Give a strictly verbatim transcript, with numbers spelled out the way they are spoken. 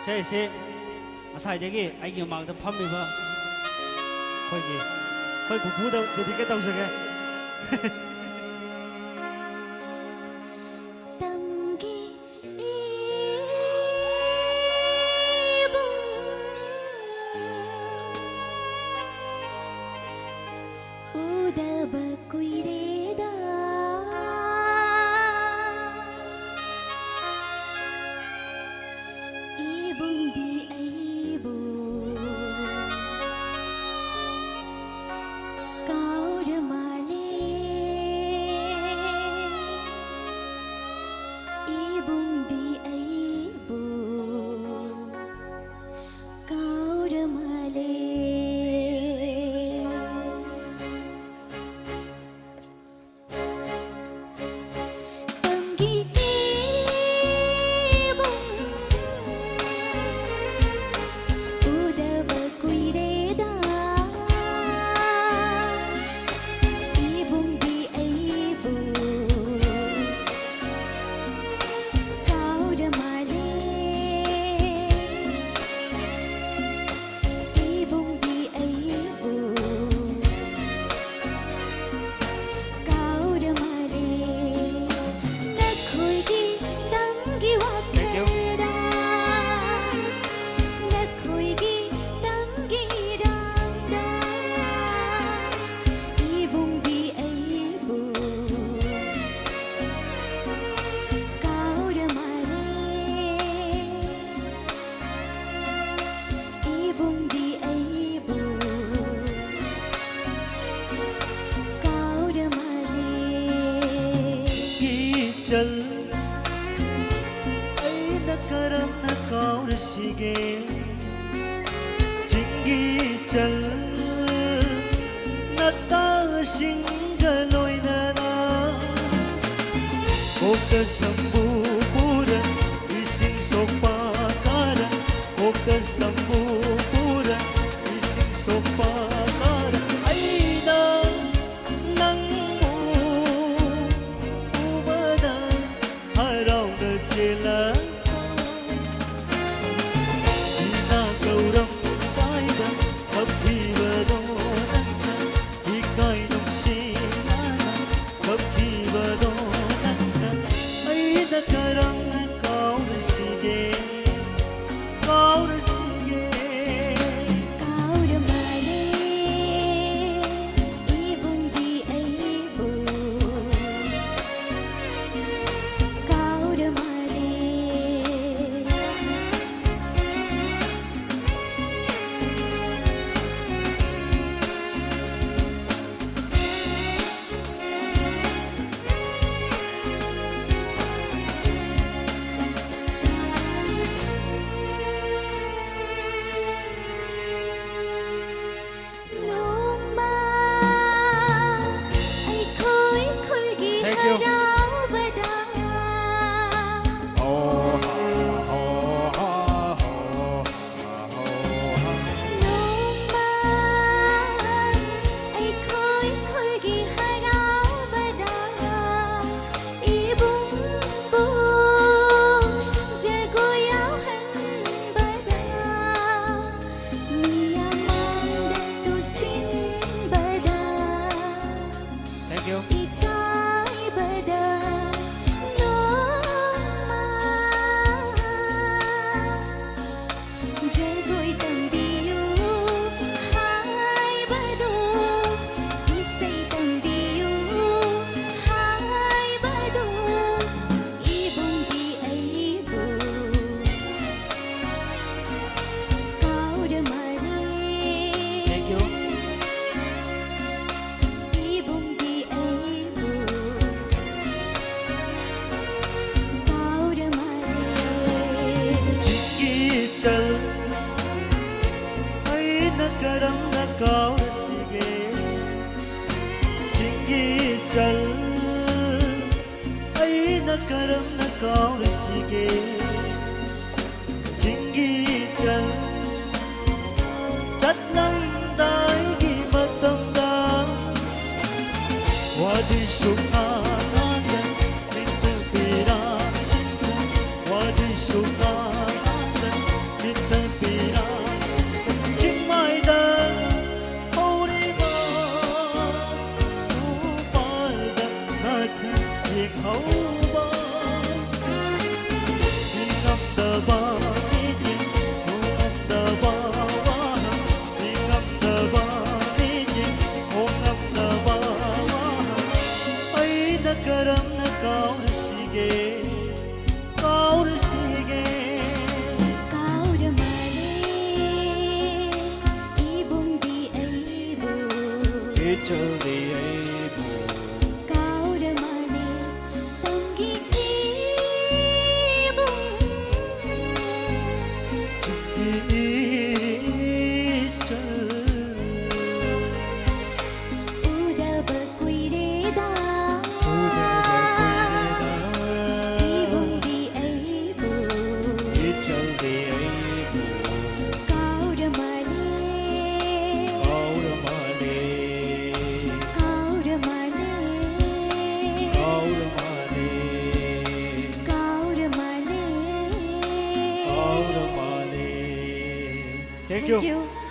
ꯏꯁꯩꯁꯤ ꯉꯁꯥꯏꯗꯒꯤ ꯑꯩꯒꯤ ꯃꯃꯥꯡꯗ ꯐꯝꯃꯤꯕ ꯑꯩꯈꯣꯏꯒꯤ, ꯑꯩꯈꯣꯏ ꯄꯨꯄꯨꯗ dedicate ꯇꯧꯖꯒꯦ꯫ ꯇꯝꯒꯦ ꯏꯕꯨꯡ, ꯎꯗꯕ ꯀꯨꯏꯔꯦꯗ꯫ ꯏꯕꯨꯡꯗꯤ ꯑꯩꯕꯨ ꯀꯥꯎꯔ ꯃꯥꯜꯂꯦ꯫ ꯏꯕꯨꯡꯗꯤ ꯑꯩꯕꯨ ꯀꯥꯎꯔ ꯃꯥꯜꯂꯦ꯫ ꯇꯝꯒꯦ ꯏꯕꯨꯡ, ꯎꯗꯕ ꯀꯨꯏꯔꯦꯗ꯫ ꯏꯕꯨꯡꯗꯤ ꯑꯩꯕꯨ ꯀꯥꯎꯔ ꯃꯥꯜꯂꯦ꯫ ꯏꯕꯨꯡꯗꯤ ꯑꯩꯕꯨ ꯀꯥꯎꯔ ꯃꯥꯜꯂꯦ꯫ ꯅꯈꯣꯏꯒꯤ ꯇꯝꯒꯤ ꯋꯥꯈꯜꯗ, ꯅꯈꯣꯏꯒꯤ ꯇꯝꯒꯤ ꯏꯔꯥꯡꯗ, ꯏꯕꯨꯡꯗꯤ ꯑꯩꯕꯨ ꯀꯥꯎꯔ ꯃꯥꯜꯂꯦ꯫ ꯏꯕꯨꯡꯗꯤ ꯑꯩꯕꯨ ꯀꯥꯎꯔ ꯃꯥꯜꯂꯦ꯫ ꯏꯆꯜ, ꯑꯩꯅ ꯀꯔꯝꯅ ꯀꯥꯎꯔꯁꯤꯒꯦ? ꯆꯤꯡꯒꯤ ꯏꯆꯜ, ꯅꯇꯥꯁꯤꯡꯒ ꯂꯣꯏꯅꯅ ꯀꯣꯛꯇ ꯁꯝꯕꯨ ꯄꯨꯔ ꯏꯁꯤꯡ ꯁꯣꯛꯄ ꯀꯥꯔ, ꯀꯣꯛꯇ ꯁꯝꯕꯨ ꯄꯨꯔ ꯏꯁꯤꯡ ꯁꯣꯛꯄ ꯀꯥꯔ, ꯑꯩꯅ ꯅꯪꯕꯨ ꯎꯕꯗ ꯍꯔꯥꯎꯅ ꯆꯦꯜꯂꯛꯄ꯫ ꯀꯔꯝꯅ ꯀꯥꯎꯔꯁꯤꯒꯦ? ꯆꯤꯡꯒꯤ ꯆꯜ ꯆꯠꯂꯝꯗꯥꯏꯒꯤ ꯃꯇꯝꯗ ꯋꯥꯗꯤ ꯁꯨꯛꯉꯥꯡ ꯉꯥꯡꯗ ꯃꯤꯠꯇ ꯄꯤꯔꯥꯡꯁꯤꯡꯗ, ꯋꯥꯗꯤ ꯁꯨꯛꯉꯥꯡ ꯉꯥꯡꯗ ꯃꯤꯠꯇ ꯄꯤꯔꯥꯡꯁꯤꯡꯗ ꯆꯤꯡꯃꯥꯏꯗ ꯍꯧꯔꯤꯕ ꯎꯄꯥꯜꯗ ꯅꯥꯊꯪ ꯌꯦꯡꯍꯧꯕ꯫ ꯅꯤꯡꯉꯝꯗꯕ ꯃꯤꯠꯌꯦꯡ, ꯊꯣꯡꯉꯝꯗꯕ ꯋꯥꯍꯪ, ꯅꯤꯡꯉꯝꯗꯕ ꯃꯤꯠꯌꯦꯡ, ꯊꯣꯡꯉꯝꯗꯕ ꯋꯥꯍꯪ, ꯑꯩꯅ ꯀꯔꯝꯅ ꯀꯥꯎꯔꯁꯤꯒꯦ? ꯀꯥꯎꯔꯁꯤꯒꯦ? ꯀꯥꯎꯔ ꯃꯥꯜꯂꯦ ꯏꯕꯨꯡꯗꯤ ꯑꯩꯕꯨ꯫ ꯏꯆꯜꯗꯤ ꯑꯩꯕꯨ꯫ ꯀꯥꯎꯔ ꯃꯥꯜꯂꯦ ꯇꯝꯒꯤ ꯏꯕꯨꯡ꯫ ꯆꯤꯡꯒꯤ ꯏꯆꯜ꯫ ꯎꯗꯕ ꯀꯨꯏꯔꯦꯗ꯫ ꯎꯗꯕ ꯀꯨꯏꯔꯦꯗ꯫ ꯏꯕꯨꯡꯗꯤ ꯑꯩꯕꯨ꯫ ꯏꯆꯜꯗꯤ ꯑꯩꯕꯨ꯫ ꯀꯥꯎꯔ ꯃꯥꯜꯂꯦ꯫ ꯀꯥꯎꯔ ꯃꯥꯜꯂꯦ꯫ ꯀꯥꯎꯔ ꯃꯥꯜꯂꯦ꯫ ꯀꯥꯎꯔ ꯃꯥꯜꯂꯦ꯫ ꯀꯥꯎꯔ ꯃꯥꯜꯂꯦ꯫ ꯀꯥꯎꯔ ꯃꯥꯜꯂꯦ꯫ Thank you. Thank you.